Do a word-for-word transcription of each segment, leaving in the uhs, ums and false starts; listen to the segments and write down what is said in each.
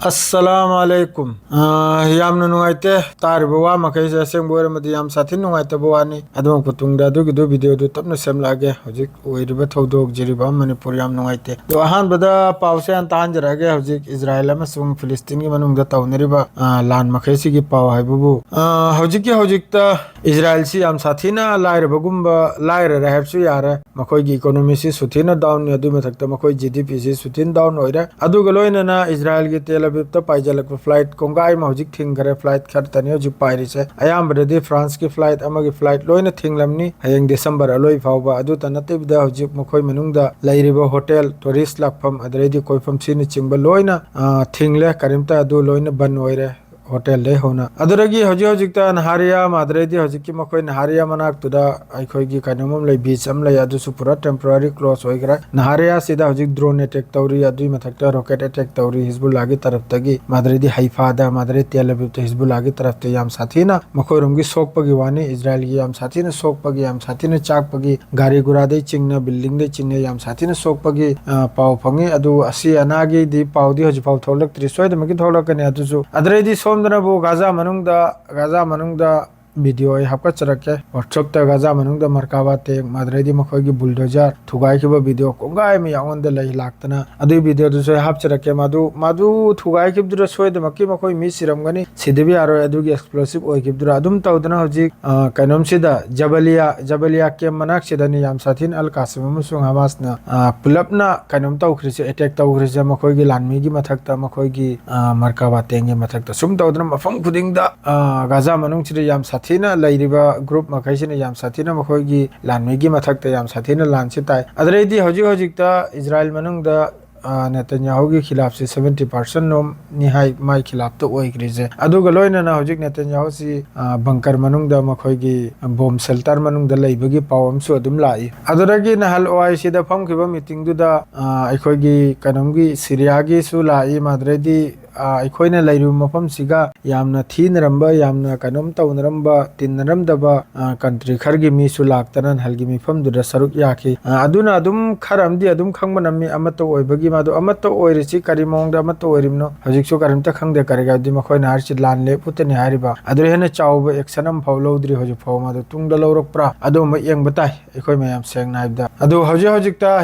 ꯑꯁꯂꯥꯝ ꯑꯂꯩꯀꯨꯝ꯫ ꯑꯥ, ꯌꯥꯝꯅ ꯅꯨꯡꯉꯥꯏꯇꯦ꯫ ꯇꯥꯔꯤꯕ ꯋꯥ ꯃꯈꯩꯁꯦ ꯑꯁꯦꯡꯕ ꯑꯣꯏꯔꯝꯃꯗꯤ ꯌꯥꯝ ꯁꯥꯊꯤꯅ ꯅꯨꯡꯉꯥꯏꯇꯕ ꯋꯥꯅꯤ꯫ ꯑꯗꯨꯒ ꯇꯨꯡꯗ ꯑꯗꯨꯒꯤꯗꯨ ꯚꯤꯗꯤꯑꯣꯗꯨ ꯇꯞꯅ ꯁꯦꯝꯂꯛꯑꯒꯦ꯫ ꯍꯧꯖꯤꯛ ꯑꯣꯏꯔꯤꯕ ꯊꯧꯗꯣꯛ ꯖꯤꯔꯤꯕꯥꯝ ꯃꯅꯤꯄꯨꯔ ꯌꯥꯝ ꯅꯨꯡꯉꯥꯏꯇꯦ꯫ ꯑꯗꯣ ꯑꯍꯥꯟꯕꯗ ꯄꯥꯎꯁꯦ ꯍꯥꯟꯅ ꯇꯥꯍꯟꯖꯔꯛꯑꯒꯦ꯫ ꯍꯧꯖꯤꯛ ꯏꯖꯔꯥꯌꯦꯜ ꯑꯃꯁꯨꯡ ꯐꯤꯂꯤꯁꯇꯤꯟꯒꯤ ꯃꯅꯨꯡꯗ ꯇꯧꯅꯔꯤꯕ, ꯑꯥ, ꯂꯥꯟ ꯃꯈꯩꯁꯤꯒꯤ ꯄꯥꯎ ꯍꯥꯏꯕꯕꯨ, ꯑꯥ, ꯍꯧꯖꯤꯛꯀꯤ ꯍꯧꯖꯤꯛꯇ ꯏꯖꯔꯥꯌꯦꯜꯁꯤ ꯌꯥꯝ ꯁꯥꯊꯤꯅ ꯂꯥꯏꯔꯕꯒꯨꯝꯕ, ꯂꯥꯏꯔꯔꯦ ꯍꯥꯏꯕꯁꯨ ꯌꯥꯔꯦ꯫ ꯃꯈꯣꯏꯒꯤ ꯏꯀꯣꯅꯣꯃꯤꯁꯤ ꯁꯨꯊꯤꯅ ꯗꯥꯎꯟꯅꯤ꯫ ꯑꯗꯨꯒꯤ ꯃꯊꯛꯇ ꯃꯈꯣꯏ ꯖꯤ ꯗꯤ ꯄꯤꯁꯤ ꯁꯨꯊꯤꯅ ꯗꯥꯎꯟ ꯑꯣꯏꯔꯦ꯫ ꯑꯗꯨꯒ ꯂꯣꯏꯅꯅ ꯏꯖꯔꯥꯌꯦꯜꯒꯤ ꯇꯦꯜ ꯑꯕꯤꯕꯇ ꯄꯥꯏꯖꯜꯂꯛꯄ ꯐ꯭ꯂꯥꯏꯠ ꯀꯣꯡꯒꯥꯏ ꯑꯃ ꯍꯧꯖꯤꯛ ꯊꯤꯡꯈꯔꯦ꯫ ꯐ꯭ꯂꯥꯏꯠ ꯈꯔꯇꯅꯤ ꯍꯧꯖꯤꯛ ꯄꯥꯏꯔꯤꯁꯦ꯫ ꯑꯌꯥꯝꯕꯗꯗꯤ ꯐ꯭ꯔꯥꯟꯁꯀꯤ ꯐ꯭ꯂꯥꯏꯠ ꯑꯃꯒꯤ ꯐ꯭ꯂꯥꯏꯠ ꯂꯣꯏꯅ ꯊꯤꯡꯂꯝꯅꯤ ꯍꯌꯦꯡ ꯗꯤꯁꯦꯝꯕꯔ ꯑꯂꯣꯏ ꯐꯥꯎꯕ꯫ ꯑꯗꯨꯇ ꯅꯠꯇꯕꯤꯗ ꯍꯧꯖꯤꯛ ꯃꯈꯣꯏ ꯃꯅꯨꯡꯗ ꯂꯩꯔꯤꯕ ꯍꯣꯇꯦꯜ, ꯇꯨꯔꯤꯁ ꯂꯥꯛꯐꯝ, ꯑꯗꯨꯗꯩꯗꯤ ꯀꯣꯏꯐꯝꯁꯤꯅꯆꯤꯡꯕ ꯂꯣꯏꯅ, ꯑ, ꯊꯤꯡꯂꯦ꯫ ꯀꯔꯤꯝꯇ ꯑꯗꯨ ꯂꯣꯏꯅ ꯕꯟ ꯑꯣꯏꯔꯦ꯫ ꯍꯣꯇꯦꯜꯗꯩ ꯍꯧꯅ꯫ ꯑꯗꯨꯗꯒꯤ ꯍꯧꯖꯤꯛ ꯍꯧꯖꯤꯛꯇ ꯅꯍꯥꯔꯤꯌꯥ, ꯃꯥꯗ꯭ꯔꯦꯗꯤ ꯍꯧꯖꯤꯛꯀꯤ ꯃꯈꯣꯏ ꯅꯍꯥꯔꯤꯌꯥ ꯃꯅꯥꯛꯇꯨꯗ ꯑꯩꯈꯣꯏꯒꯤ ꯀꯩꯅꯣꯝ ꯑꯃ ꯂꯩ, ꯕꯤꯆ ꯑꯃ ꯂꯩ, ꯑꯗꯨꯁꯨ ꯄꯨꯔꯥ ꯇꯦꯝꯄꯣꯔꯔꯤ ꯀ꯭ꯂꯣꯖ ꯑꯣꯏꯈ꯭ꯔꯦ꯫ ꯅꯍꯥꯔꯤꯌꯥꯁꯤꯗ ꯍꯧꯖꯤꯛ ꯗ꯭ꯔꯣꯟ ꯑꯦꯇꯦꯛ ꯇꯧꯔꯤ, ꯑꯗꯨꯒꯤ ꯃꯊꯛꯇ ꯔꯣꯀꯦꯠ ꯑꯦꯇꯦꯛ ꯇꯧꯔꯤ ꯍꯤꯖꯕꯨꯜꯂꯥꯒꯤ ꯇꯔꯞꯇꯒꯤ꯫ ꯃꯥꯗ꯭ꯔꯦꯗꯤ ꯍꯩꯐꯥꯗ, ꯃꯥꯗ꯭ꯔꯦ ꯇꯦꯜ ꯑꯕꯤꯕꯇ ꯍꯤꯖꯕꯨꯜꯂꯥꯒꯤ ꯇꯔꯞꯇ ꯌꯥꯝ ꯁꯥꯊꯤꯅ ꯃꯈꯣꯏꯔꯣꯝꯒꯤ ꯁꯣꯛꯄꯒꯤ ꯋꯥꯅꯤ꯫ ꯏꯖꯔꯥꯌꯦꯜꯒꯤ ꯌꯥꯝ ꯁꯥꯊꯤꯅ ꯁꯣꯛꯄꯒꯤ, ꯌꯥꯝ ꯁꯥꯊꯤꯅ ꯆꯥꯛꯄꯒꯤ, ꯒꯥꯔꯤ ꯒꯨꯔꯥꯗꯩ ꯆꯤꯡꯅ, ꯕꯤꯜꯗꯤꯡꯗꯩ ꯆꯤꯡꯅ ꯌꯥꯝ ꯁꯥꯊꯤꯅ ꯁꯣꯛꯄꯒꯤ, ꯑ, ꯄꯥꯎ ꯐꯪꯉꯤ꯫ ꯑꯗꯨ ꯑꯁꯤ ꯑꯅꯥꯒꯤꯗꯤ ꯄꯥꯎꯗꯤ ꯍꯧꯖꯤꯛꯐꯥꯎ ꯊꯣꯛꯂꯛꯇ꯭ꯔꯤ, ꯁꯣꯏꯗꯅꯃꯛꯀꯤ ꯊꯣꯛꯂꯛꯀꯅꯤ꯫ ꯑꯗꯨꯁꯨ ꯑꯗꯨꯗꯩꯗꯤ ꯁꯣꯝꯗꯅꯕꯨ ꯒꯥꯖꯥ ꯃꯅꯨꯡꯗ, ꯒꯥꯖꯥ ꯃꯅꯨꯡꯗ ꯚꯤꯗꯤꯑꯣ ꯑꯩ ꯍꯥꯞꯀꯠꯆꯔꯛꯀꯦ꯫ WhatsApp-ꯇ ꯒꯥꯖꯥ ꯃꯅꯨꯡꯗ ꯃꯔꯀꯥꯕꯥ ꯇꯦꯡ, ꯃꯥꯗ꯭ꯔꯦꯗꯤ ꯃꯈꯣꯏꯒꯤ ꯕꯨꯜꯗꯣꯖꯔ ꯊꯨꯒꯥꯏꯈꯤꯕ ꯚꯤꯗꯤꯑꯣ ꯀꯣꯡꯒꯥꯏ ꯑꯃ ꯌꯥꯎꯉꯣꯟꯗ ꯂꯩ ꯂꯥꯛꯇꯅ꯫ ꯑꯗꯨꯒꯤ ꯚꯤꯗꯤꯑꯣꯗꯨꯁꯨ ꯑꯩ ꯍꯥꯞꯆꯔꯛꯀꯦ꯫ ꯃꯗꯨ, ꯃꯗꯨ ꯊꯨꯒꯥꯏꯈꯤꯕꯗꯨꯗ ꯁꯣꯏꯗꯅꯃꯛꯀꯤ ꯃꯈꯣꯏ ꯃꯤ ꯁꯤꯔꯝꯒꯅꯤ, ꯁꯤꯗꯕ ꯌꯥꯔꯣꯏ꯫ ꯑꯗꯨꯒꯤ ꯑꯦꯛꯁꯄ꯭ꯂꯣꯁꯤꯞ ꯑꯣꯏꯈꯤꯕꯗꯨꯅ꯫ ꯑꯗꯨꯝ ꯇꯧꯗꯅ ꯍꯧꯖꯤꯛ, ꯑ, ꯀꯩꯅꯣꯝꯁꯤꯗ, ꯖꯕꯂꯤꯌꯥ, ꯖꯕꯂꯤꯌꯥ ꯀꯦꯝ ꯃꯅꯥꯛꯁꯤꯗꯅꯤ ꯌꯥꯝ ꯁꯥꯊꯤꯅ ꯑꯜ ꯀꯥꯁꯤꯝ ꯑꯃꯁꯨꯡ ꯍꯃꯥꯁꯅ, ꯑ, ꯄꯨꯂꯞꯅ ꯀꯩꯅꯣꯝ ꯇꯧꯈ꯭ꯔꯤꯁꯦ, ꯑꯦꯇꯦꯛ ꯇꯧꯈ꯭ꯔꯤꯁꯦ ꯃꯈꯣꯏꯒꯤ ꯂꯥꯟꯃꯤꯒꯤ ꯃꯊꯛꯇ, ꯃꯈꯣꯏꯒꯤ, ꯑ, ꯃꯔꯀꯥꯕꯥ ꯇꯦꯡꯒꯤ ꯃꯊꯛꯇ꯫ ꯁꯨꯝ ꯇꯧꯗꯅ ꯃꯐꯝ ꯈꯨꯗꯤꯡꯗ, ꯑ, ꯒꯥꯖꯥ ꯃꯅꯨꯡꯁꯤꯗ ꯌꯥꯝ ꯁꯥꯊꯤꯅ ꯂꯩꯔꯤꯕ ꯒ꯭ꯔꯨꯞ ꯃꯈꯩꯁꯤꯅ ꯌꯥꯝ ꯁꯥꯊꯤꯅ ꯃꯈꯣꯏꯒꯤ ꯂꯥꯟꯃꯤꯒꯤ ꯃꯊꯛꯇ ꯌꯥꯝ ꯁꯥꯊꯤꯅ ꯂꯥꯟꯁꯤ ꯇꯥꯏ꯫ ꯑꯗꯨꯗꯩꯗꯤ ꯍꯧꯖꯤꯛ ꯍꯧꯖꯤꯛꯇ ꯏꯖꯔꯥꯌꯦꯜ ꯃꯅꯨꯡꯗ, ꯑ, ꯅꯦꯇꯟꯌꯥꯍꯨꯒꯤ ꯈꯤꯂꯥꯞꯁꯦ ꯁꯚꯦꯟꯇꯤ ꯄꯥꯔꯁꯦꯟ ꯅꯣꯝꯅꯤ ꯍꯥꯏ ꯃꯥꯏ ꯈꯤꯂꯥꯞꯇ ꯑꯣꯏꯈ꯭ꯔꯤꯁꯦ꯫ ꯑꯗꯨꯒ ꯂꯣꯏꯅꯅ ꯍꯧꯖꯤꯛ ꯅꯦꯇꯟꯌꯥꯍꯨꯁꯤ, ꯑ, ꯕꯪꯀꯔ ꯃꯅꯨꯡꯗ, ꯃꯈꯣꯏꯒꯤ ꯕꯣꯝ ꯁꯦꯜꯇꯔ ꯃꯅꯨꯡꯗ ꯂꯩꯕꯒꯤ ꯄꯥꯎ ꯑꯃꯁꯨ ꯑꯗꯨꯝ ꯂꯥꯛꯏ꯫ ꯑꯗꯨꯗꯒꯤ ꯅꯍꯥꯟ ꯑꯣ ꯑꯥꯏ ꯁꯤꯗ ꯐꯝꯈꯤꯕ ꯃꯤꯇꯤꯡꯗꯨꯗ, ꯑ, ꯑꯩꯈꯣꯏꯒꯤ ꯀꯩꯅꯣꯝꯒꯤ ꯁꯤꯔꯤꯌꯥꯒꯤꯁꯨ ꯂꯥꯛꯏ, ꯃꯥꯗ꯭ꯔꯦꯗꯤ ꯑ, ꯑꯩꯈꯣꯏꯅ ꯂꯩꯔꯤꯕ ꯃꯐꯝꯁꯤꯒ ꯌꯥꯝꯅ ꯊꯤꯅꯔꯝꯕ, ꯌꯥꯝꯅ ꯀꯩꯅꯣꯝ ꯇꯧꯅꯔꯝꯕ, ꯇꯤꯟꯅꯔꯝꯗꯕ, ꯑ, country ꯈꯔꯒꯤ ꯃꯤꯁꯨ ꯂꯥꯛꯇꯅ ꯅꯍꯥꯜꯒꯤ ꯃꯤꯐꯝꯗꯨꯗ ꯁꯔꯨꯛ ꯌꯥꯈꯤ꯫ ꯑ, ꯑꯗꯨꯅ ꯑꯗꯨꯝ ꯈꯔ ꯑꯃꯗꯤ ꯑꯗꯨꯝ ꯈꯪꯕ ꯅꯝꯃꯤ, ꯑꯃꯠꯇ ꯑꯣꯏꯕꯒꯤ꯫ ꯃꯥꯗꯣ ꯑꯃꯠꯇ ꯑꯣꯏꯔꯤꯁꯤ ꯀꯔꯤ ꯃꯑꯣꯡꯗ ꯑꯃꯠꯇ ꯑꯣꯏꯔꯤꯕꯅꯣ ꯍꯧꯖꯤꯛꯁꯨ ꯀꯔꯤꯝꯇ ꯈꯪꯗꯦ꯫ ꯀꯔꯤꯒꯤꯅꯣ ꯍꯥꯏꯕꯗꯤ ꯃꯈꯣꯏꯅ ꯍꯥꯏꯔꯤꯁꯤ ꯂꯥꯟ ꯂꯦꯞꯄꯨꯇꯅꯤ ꯍꯥꯏꯔꯤꯕ꯫ ꯑꯗꯨꯗ ꯍꯦꯟꯅ ꯆꯥꯎꯕ action ꯑꯃꯐꯥꯎ ꯂꯧꯗ꯭ꯔꯤ ꯍꯧꯖꯤꯛ ꯐꯥꯎ꯫ ꯃꯥꯗꯣ ꯇꯨꯡꯗ ꯂꯧꯔꯛꯄ꯭ꯔꯥ, ꯑꯗꯨꯒꯨꯝꯕ ꯌꯦꯡꯕ ꯇꯥꯏ꯫ ꯑꯩꯈꯣꯏ ꯃꯌꯥꯝ ꯁꯦꯡꯅ ꯍꯥꯏꯕꯗ꯫ ꯑꯗꯨ ꯍꯧꯖꯤꯛ ꯍꯧꯖꯤꯛꯇ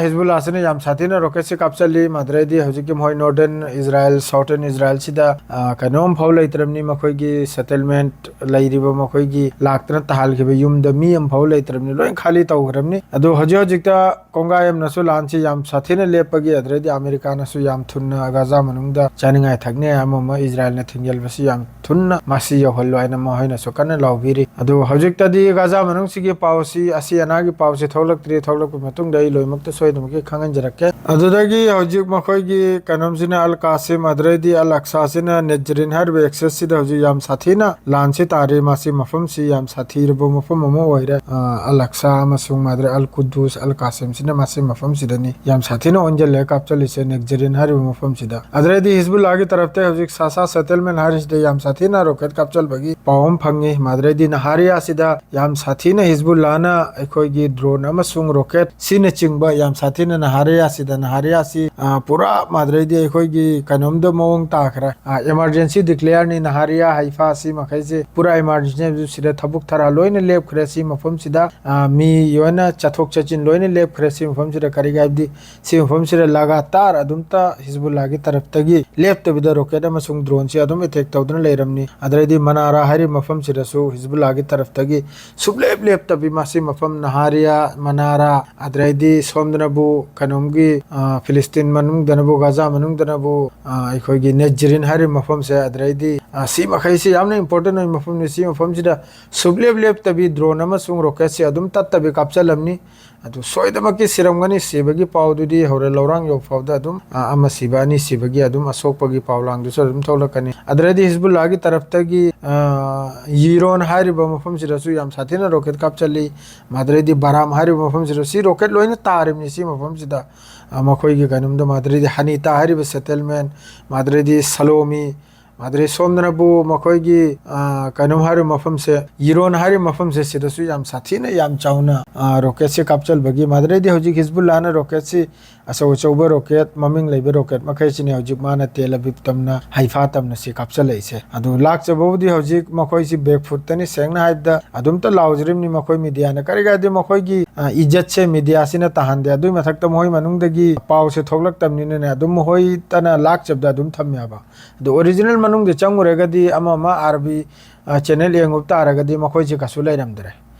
ꯍꯤꯖꯕꯨꯜꯂꯥꯁꯤꯅ ꯌꯥꯝ ꯁꯥꯊꯤꯅ rocketꯁꯤ ꯀꯥꯞꯆꯜꯂꯤ꯫ ꯃꯗꯨꯗꯩꯗꯤ ꯍꯧꯖꯤꯛꯀꯤ ꯃꯈꯣꯏ northern Israel, southern Israelꯁꯤꯗ, ꯑ, ꯀꯩꯅꯣꯝ ꯐꯥꯎ ꯂꯩꯇ꯭ꯔꯕꯅꯤ꯫ ꯃꯈꯣꯏꯒꯤ settlement ꯂꯩꯔꯤꯕ ꯃꯈꯣꯏꯒꯤ ꯂꯥꯛꯇꯅ ꯇꯥꯍꯜꯈꯤꯕ ꯌꯨꯝꯗ ꯃꯤ ꯑꯃ ꯐꯥꯎ ꯂꯩꯇ꯭ꯔꯕꯅꯤ꯫ ꯂꯣꯏ ꯈꯥꯂꯤ ꯇꯧꯈ꯭ꯔꯕꯅꯤ꯫ ꯑꯗꯨ ꯍꯧꯖꯤꯛ ꯍꯧꯖꯤꯛꯇ ꯀꯣꯡꯒꯥꯏ ꯑꯃꯅꯁꯨ ꯂꯥꯟꯁꯤ ꯌꯥꯝ ꯁꯥꯊꯤꯅ ꯂꯦꯞꯄꯒꯤ, ꯑꯗꯨꯗꯩꯗꯤ ꯑꯃꯦꯔꯤꯀꯥꯅꯁꯨ ꯌꯥꯝ ꯊꯨꯅ ꯒꯥꯖꯥ ꯃꯅꯨꯡꯗ ꯆꯥꯅꯤꯡꯉꯥꯏ ꯊꯛꯅꯤꯡꯉꯥꯏ ꯑꯃ ꯑꯃ ꯏꯖꯔꯥꯏꯜꯅ ꯊꯤꯡꯖꯤꯜꯕꯁꯤ ꯌꯥꯝ ꯊꯨꯅ ꯃꯁꯤ ꯌꯧꯍꯜꯂꯣ ꯍꯥꯏꯅ ꯃꯈꯣꯏꯅꯁꯨ ꯀꯟꯅ ꯂꯥꯎꯕꯤꯔꯤ꯫ ꯑꯗꯨ ꯍꯧꯖꯤꯛꯇꯗꯤ ꯒꯥꯖꯥ ꯃꯅꯨꯡꯁꯤꯒꯤ ꯄꯥꯎꯁꯤ, ꯑꯁꯤ ꯑꯅꯥꯒꯤ ꯄꯥꯎꯁꯤ ꯊꯣꯛꯂꯛꯇ꯭ꯔꯤ꯫ ꯊꯣꯛꯂꯛꯄ ꯃꯇꯨꯡꯗ ꯑꯩ ꯂꯣꯏꯅꯃꯛꯇ ꯁꯣꯏꯗꯅꯃꯛꯀꯤ ꯈꯪꯍꯟꯖꯔꯛꯀꯦ꯫ ꯑꯗꯨꯗꯒꯤ ꯍꯧꯖꯤꯛ ꯃꯈꯣꯏꯒꯤ ꯀꯩꯅꯣꯝꯁꯤꯅ ꯑꯜ ꯀꯥꯁꯤꯝ, ꯑꯗꯨꯗꯩꯗꯤ ꯑꯜ ꯑꯛꯁꯥꯁꯤꯅ ꯅꯦꯖꯔꯤꯟ ꯍꯥꯏꯔꯤꯕ accessꯁꯤꯗ ꯍꯧꯖꯤꯛ ꯌꯥꯝ ꯁꯥꯊꯤꯅ ꯂꯥꯟꯁꯤ ꯇꯥꯔꯤ꯫ ꯃꯁꯤ ꯃꯐꯝꯁꯤ ꯌꯥꯝ ꯁꯥꯊꯤꯔꯕ ꯃꯐꯝ ꯑꯃ ꯑꯣꯏꯔꯦ꯫ ꯑ, ꯑꯜ ꯑꯛꯁꯥ ꯑꯃꯁꯨꯡ ꯃꯥꯗ꯭ꯔꯦ ꯑꯜ ꯀꯨꯗꯨꯁ, ꯑꯜ ꯀꯥꯁꯤꯝꯁꯤꯅ ꯃꯁꯤ ꯃꯐꯝꯁꯤꯗꯅꯤ ꯌꯥꯝ ꯁꯥꯊꯤꯅ ꯑꯣꯟꯁꯤꯜꯂꯒ ꯀꯥꯞꯆꯜꯂꯤꯁꯦ, ꯅꯦꯖꯔꯤꯟ ꯍꯥꯏꯔꯤꯕ ꯃꯐꯝꯁꯤꯗ꯫ ꯑꯗꯨꯗꯩꯗꯤ ꯍꯤꯖꯕꯨꯜꯂꯥꯒꯤ ꯇꯔꯐꯇ ꯍꯧꯖꯤꯛ ꯁꯥꯁꯥ settlement ꯍꯥꯏꯔꯤꯁꯤꯗ ꯌꯥꯝ ꯁꯥꯊꯤꯅ rocket ꯀꯥꯞꯆꯜꯕꯒꯤ ꯄꯥꯎ ꯑꯃ ꯐꯪꯉꯤ꯫ ꯃꯗꯨꯗꯩꯗꯤ ꯅꯍꯥꯔꯤꯌꯥꯁꯤꯗ ꯌꯥꯝ ꯁꯥꯊꯤꯅ ꯍꯤꯖꯕꯨꯜꯂꯥꯅ ꯑꯩꯈꯣꯏꯒꯤ drone ꯑꯃꯁꯨꯡ rocket ꯁꯤꯅꯆꯤꯡꯕ ꯌꯥꯝ ꯁꯥꯊꯤꯅ ꯅꯍꯥꯔꯤꯌꯥꯁꯤꯗ, ꯅꯍꯥꯔꯤꯌꯥꯁꯤ, ꯑ, ꯄꯨꯔꯥ ꯃꯗꯨꯗꯩꯗꯤ ꯑꯩꯈꯣꯏꯒꯤ ꯀꯩꯅꯣꯝꯗ ꯃꯑꯣꯡ ꯇꯥꯈ꯭ꯔꯦ꯫ ꯑ, emergency declareꯅꯤ꯫ ꯅꯍꯥꯔꯤꯌꯥ, ꯍꯩꯐꯥ, ꯁꯤ ꯃꯈꯩꯁꯦ ꯄꯨꯔꯥ emergency ꯍꯥꯏꯕꯁꯨ ꯁꯤꯗ ꯊꯕꯛ ꯊꯧꯔꯥꯡ ꯂꯣꯏꯅ ꯂꯦꯞꯈ꯭ꯔꯦ꯫ ꯁꯤ ꯃꯐꯝꯁꯤꯗ, ꯑ, ꯃꯤ ꯂꯣꯏꯅ ꯆꯠꯊꯣꯛ ꯆꯠꯁꯤꯟ ꯂꯣꯏꯅ ꯂꯦꯞꯈ꯭ꯔꯦ꯫ ꯁꯤ ꯃꯐꯝꯁꯤꯗ ꯀꯔꯤꯒꯤ ꯍꯥꯏꯕꯗꯤ ꯁꯤ ꯃꯐꯝꯁꯤꯗ ꯂꯒꯥꯇꯥꯔ ꯑꯗꯨꯝꯇ ꯍꯤꯖꯕꯨꯜꯂꯥꯒꯤ ꯇꯔꯐꯇꯒꯤ ꯂꯦꯞꯇꯕꯤꯗ rocket ꯑꯃꯁꯨꯡ droneꯁꯤ ꯑꯗꯨꯝ attack ꯇꯧꯗꯨꯅ ꯂꯩꯔꯝꯅꯤ꯫ ꯑꯗꯨꯗꯩꯗꯤ ꯃꯅꯥꯔꯥ ꯍꯥꯏꯔꯤꯕ ꯃꯐꯝꯁꯤꯗꯁꯨ ꯍꯤꯖꯕꯨꯜꯂꯥꯒꯤ ꯇꯔꯐꯇꯒꯤ ꯁꯨꯞꯂꯦꯞ ꯂꯦꯞꯇꯕꯤ ꯃꯁꯤ ꯃꯐꯝ ꯅꯍꯥꯔꯤꯌꯥ, ꯃꯅꯥꯔꯥ, ꯑꯗꯨꯗꯩꯗꯤ ꯁꯣꯝꯗꯅꯕꯨ ꯀꯩꯅꯣꯝꯒꯤ, ꯑ, ꯐꯤꯂꯤꯁꯇꯤꯟ ꯃꯅꯨꯡꯗꯅꯕꯨ, ꯒꯥꯖꯥ ꯃꯅꯨꯡꯗꯅꯕꯨ, ꯑ, ꯑꯩꯈꯣꯏꯒꯤ ꯅꯦꯖꯔꯤꯟ ꯍꯥꯏꯔꯤꯕ ꯃꯐꯝꯁꯦ, ꯑꯗꯨꯗꯩꯗꯤ, ꯑ, ꯁꯤ ꯃꯈꯩꯁꯤ ꯌꯥꯝꯅ important ꯑꯣꯏꯕ ꯃꯐꯝꯅꯤ꯫ ꯁꯤ ꯃꯐꯝꯁꯤꯗ ꯁꯨꯞꯂꯦꯞ ꯂꯦꯞꯇꯕꯤ drone ꯑꯃꯁꯨꯡ rocketꯁꯤ ꯑꯗꯨꯝ ꯇꯠꯇꯕꯤ ꯀꯥꯞꯆꯜꯂꯝꯅꯤ꯫ ꯑꯗꯨ ꯁꯣꯏꯗꯃꯛꯀꯤ ꯁꯤꯔꯝꯒꯅꯤ꯫ ꯁꯤꯕꯒꯤ ꯄꯥꯎꯗꯨꯗꯤ ꯍꯧꯔꯦ, ꯂꯧꯔꯥꯡ ꯌꯧ ꯐꯥꯎꯗ ꯑꯗꯨꯝ, ꯑ, ꯑꯃ ꯁꯤꯕ, ꯑꯅꯤ ꯁꯤꯕꯒꯤ ꯑꯗꯨꯝ ꯑꯁꯣꯛꯄꯒꯤ ꯄꯥꯎ ꯂꯥꯡꯗꯨꯁꯨ ꯑꯗꯨꯝ ꯊꯣꯛꯂꯛꯀꯅꯤ꯫ ꯑꯗꯨꯗꯩꯗꯤ ꯍꯤꯖꯕꯨꯜꯂꯥꯒꯤ ꯇꯔꯐꯇꯒꯤ, ꯑ, ꯌꯤꯔꯣꯟ ꯍꯥꯏꯔꯤꯕ ꯃꯐꯝꯁꯤꯗꯁꯨ ꯌꯥꯝ ꯁꯥꯊꯤꯅ rocket ꯀꯥꯞꯆꯜꯂꯤ꯫ ꯃꯗꯨꯗꯩꯗꯤ ꯕꯔꯥꯝ ꯍꯥꯏꯔꯤꯕ ꯃꯐꯝꯁꯤꯗ ꯁꯤ rocket ꯂꯣꯏꯅ ꯇꯥꯔꯤꯕꯅꯤ ꯁꯤ ꯃꯐꯝꯁꯤꯗ꯫ ꯑ, ꯃꯈꯣꯏꯒꯤ ꯀꯩꯅꯣꯝꯗ ꯃꯥꯗ꯭ꯔꯩꯗꯤ ꯍꯅꯤꯇꯥ ꯍꯥꯏꯔꯤꯕ settlement, ꯃꯥꯗ꯭ꯔꯩꯗꯤ ꯁꯂꯣꯃꯤ, ꯃꯥꯗ꯭ꯔꯩ ꯁꯣꯝꯗꯅꯕꯨ ꯃꯈꯣꯏꯒꯤ, ꯑ, ꯀꯩꯅꯣꯝ ꯍꯥꯏꯔꯤꯕ ꯃꯐꯝꯁꯦ, ꯌꯤꯔꯣꯟ ꯍꯥꯏꯔꯤꯕ ꯃꯐꯝꯁꯦ, ꯁꯤꯗꯁꯨ ꯌꯥꯝ ꯁꯥꯊꯤꯅ ꯌꯥꯝ ꯆꯥꯎꯅ, ꯑ, rocketꯁꯦ ꯀꯥꯞꯆꯜꯕꯒꯤ ꯃꯥꯗ꯭ꯔꯩꯗꯤ ꯍꯧꯖꯤꯛ ꯍꯤꯖꯕꯨꯜꯂꯥꯅ rocketꯁꯤ ꯑꯆꯧ ꯑꯆꯧꯕ rocket, ꯃꯃꯤꯡ ꯂꯩꯕ rocket ꯃꯈꯩꯁꯤꯅꯤ ꯍꯧꯖꯤꯛ ꯃꯥꯅ ꯇꯦꯜ ꯑꯕꯤꯕ ꯇꯝꯅ, ꯍꯩꯐꯥ ꯇꯝꯅ ꯁꯤ ꯀꯥꯞꯆꯜꯂꯛꯏꯁꯦ꯫ ꯑꯗꯨ ꯂꯥꯛꯆꯕꯕꯨꯗꯤ ꯍꯧꯖꯤꯛ ꯃꯈꯣꯏꯁꯤ back footꯇꯅꯤ꯫ ꯁꯦꯡꯅ ꯍꯥꯏꯕꯗ ꯑꯗꯨꯝꯇ ꯂꯥꯎꯖꯔꯤꯕꯅꯤ ꯃꯈꯣꯏ mediaꯅ꯫ ꯀꯔꯤꯒꯤꯔꯗꯤ ꯃꯈꯣꯏꯒꯤ, ꯑ, ꯏꯖꯠꯁꯦ mediaꯁꯤꯅ ꯇꯥꯍꯟꯗꯦ꯫ ꯑꯗꯨꯒꯤ ꯃꯊꯛꯇ ꯃꯈꯣꯏ ꯃꯅꯨꯡꯗꯒꯤ ꯄꯥꯎꯁꯦ ꯊꯣꯛꯂꯛꯇꯕꯅꯤꯅꯅꯦ, ꯑꯗꯨꯝ ꯃꯈꯣꯏꯇꯅ ꯂꯥꯛꯆꯕꯗ ꯑꯗꯨꯝ ꯊꯝꯃꯦꯕ꯫ ꯑꯗꯨ original ꯃꯅꯨꯡꯗ ꯆꯪꯉꯨꯔꯒꯗꯤ ꯑꯃ ꯑꯃ ꯑꯥꯔꯕꯤ, ꯑ, channel ꯌꯦꯡꯉꯨꯕ ꯇꯥꯔꯒꯗꯤ ꯃꯈꯣꯏꯁꯦ ꯀꯩꯁꯨ ꯂꯩꯔꯝꯗ꯭ꯔꯦ꯫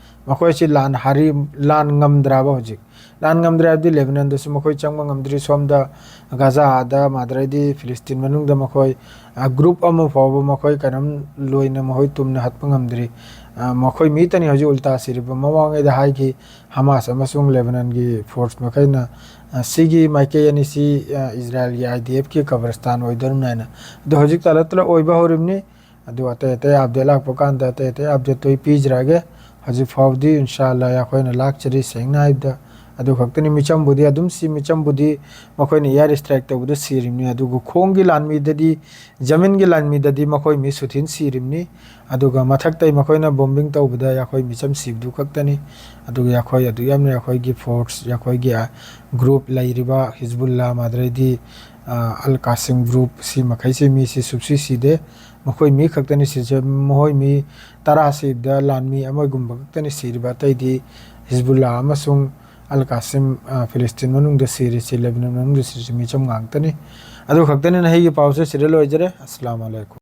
ꯃꯈꯣꯏꯁꯤ ꯂꯥꯟ ꯍꯥꯔꯤ-, ꯂꯥꯟ ꯉꯝꯗ꯭ꯔꯕ ꯍꯧꯖꯤꯛ꯫ ꯂꯥꯟ ꯉꯝꯗ꯭ꯔꯦ ꯍꯥꯏꯕꯗꯤ ꯂꯦꯕꯅꯟꯗꯁꯨ ꯃꯈꯣꯏ ꯆꯪꯕ ꯉꯝꯗ꯭ꯔꯤ꯫ ꯁꯣꯝꯗ ꯒꯥꯖꯥꯗ, ꯃꯥꯗ꯭ꯔꯩꯗꯤ ꯐꯤꯂꯤꯁꯇꯤꯟ ꯃꯅꯨꯡꯗ ꯃꯈꯣꯏ, ꯑ, group ꯑꯃ ꯐꯥꯎꯕ ꯃꯈꯣꯏ ꯀꯩꯅꯣꯝ ꯂꯣꯏꯅ ꯃꯈꯣꯏ ꯇꯨꯝꯅ ꯍꯠꯄ ꯉꯝꯗ꯭ꯔꯤ꯫ ꯑ, ꯃꯈꯣꯏ ꯃꯤꯇꯅꯤ ꯍꯧꯖꯤꯛ ꯎꯜꯇꯥ ꯁꯤꯔꯤꯕ꯫ ꯃꯃꯥꯡꯉꯩꯗ ꯍꯥꯏꯈꯤ ꯍꯃꯥꯁ ꯑꯃꯁꯨꯡ ꯂꯦꯕꯅꯟꯒꯤ force ꯃꯈꯩꯅ, ꯑ, ꯁꯤꯒꯤ ꯃꯥꯏꯀꯩ ꯑꯅꯤꯁꯤ, ꯑ, ꯏꯖꯔꯥꯏꯜꯒꯤ IDFꯀꯤ ꯀꯕꯔꯁꯇꯥꯟ ꯑꯣꯏꯗꯧꯔꯤꯕꯅꯤ ꯍꯥꯏꯅ꯫ ꯑꯗꯣ ꯍꯧꯖꯤꯛ ꯇꯂꯠ ꯇꯂꯠ ꯑꯣꯏꯕ ꯍꯧꯔꯤꯕꯅꯤ꯫ ꯑꯗꯨ ꯑꯇꯩ ꯑꯇꯩ update ꯂꯥꯛꯄ ꯀꯥꯟꯗ ꯑꯇꯩ ꯑꯇꯩ updateꯇꯣ ꯑꯩ ꯄꯤꯖꯔꯛꯑꯒꯦ꯫ ꯍꯧꯖꯤꯛ ꯐꯥꯎꯕꯗꯤ ꯏꯟꯁꯥ ꯑꯜꯂꯥ ꯑꯩꯈꯣꯏꯅ ꯂꯥꯛꯆꯔꯤ ꯁꯦꯡꯅ ꯍꯥꯏꯕꯗ꯫ ꯑꯗꯨ ꯈꯛꯇꯅꯤ, ꯃꯤꯆꯝꯕꯨꯗꯤ ꯑꯗꯨꯝ ꯁꯤ, ꯃꯤꯆꯝꯕꯨꯗꯤ ꯃꯈꯣꯏꯅ air strike ꯇꯧꯕꯗ ꯁꯤꯔꯤꯕꯅꯤ꯫ ꯑꯗꯨꯒ ꯈꯣꯡꯒꯤ ꯂꯥꯟꯃꯤꯗꯗꯤ, ꯖꯃꯤꯟꯒꯤ ꯂꯥꯟꯃꯤꯗꯗꯤ ꯃꯈꯣꯏ ꯃꯤ ꯁꯨꯊꯤꯟ ꯁꯤꯔꯤꯕꯅꯤ꯫ ꯑꯗꯨꯒ ꯃꯊꯛꯇꯩ ꯃꯈꯣꯏꯅ bombing ꯇꯧꯕꯗ ꯑꯩꯈꯣꯏ ꯃꯤꯆꯝ ꯁꯤꯕꯗꯨ ꯈꯛꯇꯅꯤ꯫ ꯑꯗꯨꯒ ꯑꯩꯈꯣꯏ ꯑꯗꯨ ꯌꯥꯝꯅ ꯑꯩꯈꯣꯏꯒꯤ force, ꯑꯩꯈꯣꯏꯒꯤ, ꯑ, group ꯂꯩꯔꯤꯕ ꯍꯤꯖꯕꯨꯜꯂꯥ, ꯃꯥꯗ꯭ꯔꯩꯗꯤ, ꯑ, ꯑꯜ ꯀꯥꯁꯤꯝ group ꯁꯤ ꯃꯈꯩꯁꯤ ꯃꯤꯁꯤ ꯁꯨꯞꯁꯤ ꯁꯤꯗꯦ꯫ ꯃꯈꯣꯏ ꯃꯤ ꯈꯛꯇꯅꯤ ꯁꯤꯁꯦ, ꯃꯈꯣꯏ ꯃꯤ ꯇꯔꯥ ꯁꯤꯕꯗ ꯂꯥꯟꯃꯤ ꯑꯃꯒꯨꯝꯕ ꯈꯛꯇꯅꯤ ꯁꯤꯔꯤꯕ, ꯑꯇꯩꯗꯤ ꯍꯤꯖꯕꯨꯜꯂꯥ ꯑꯃꯁꯨꯡ ꯑꯜ ꯀꯥꯁꯤꯝ, ꯑ, ꯐꯤꯂꯤꯁꯇꯤꯟ ꯃꯅꯨꯡꯗ ꯁꯤꯔꯤꯁꯤ, ꯂꯦꯕꯅꯟ ꯃꯅꯨꯡꯗ ꯁꯤꯔꯤꯁꯤ ꯃꯤꯆꯝ ꯉꯥꯛꯇꯅꯤ꯫ ꯑꯗꯨ ꯈꯛꯇꯅꯤꯅ ꯑꯩꯒꯤ ꯄꯥꯎꯁꯦ ꯁꯤꯗ ꯂꯣꯏꯖꯔꯦ꯫ ꯑꯁꯂꯥꯃꯨ ꯑꯂꯥꯏꯀꯨꯝ꯫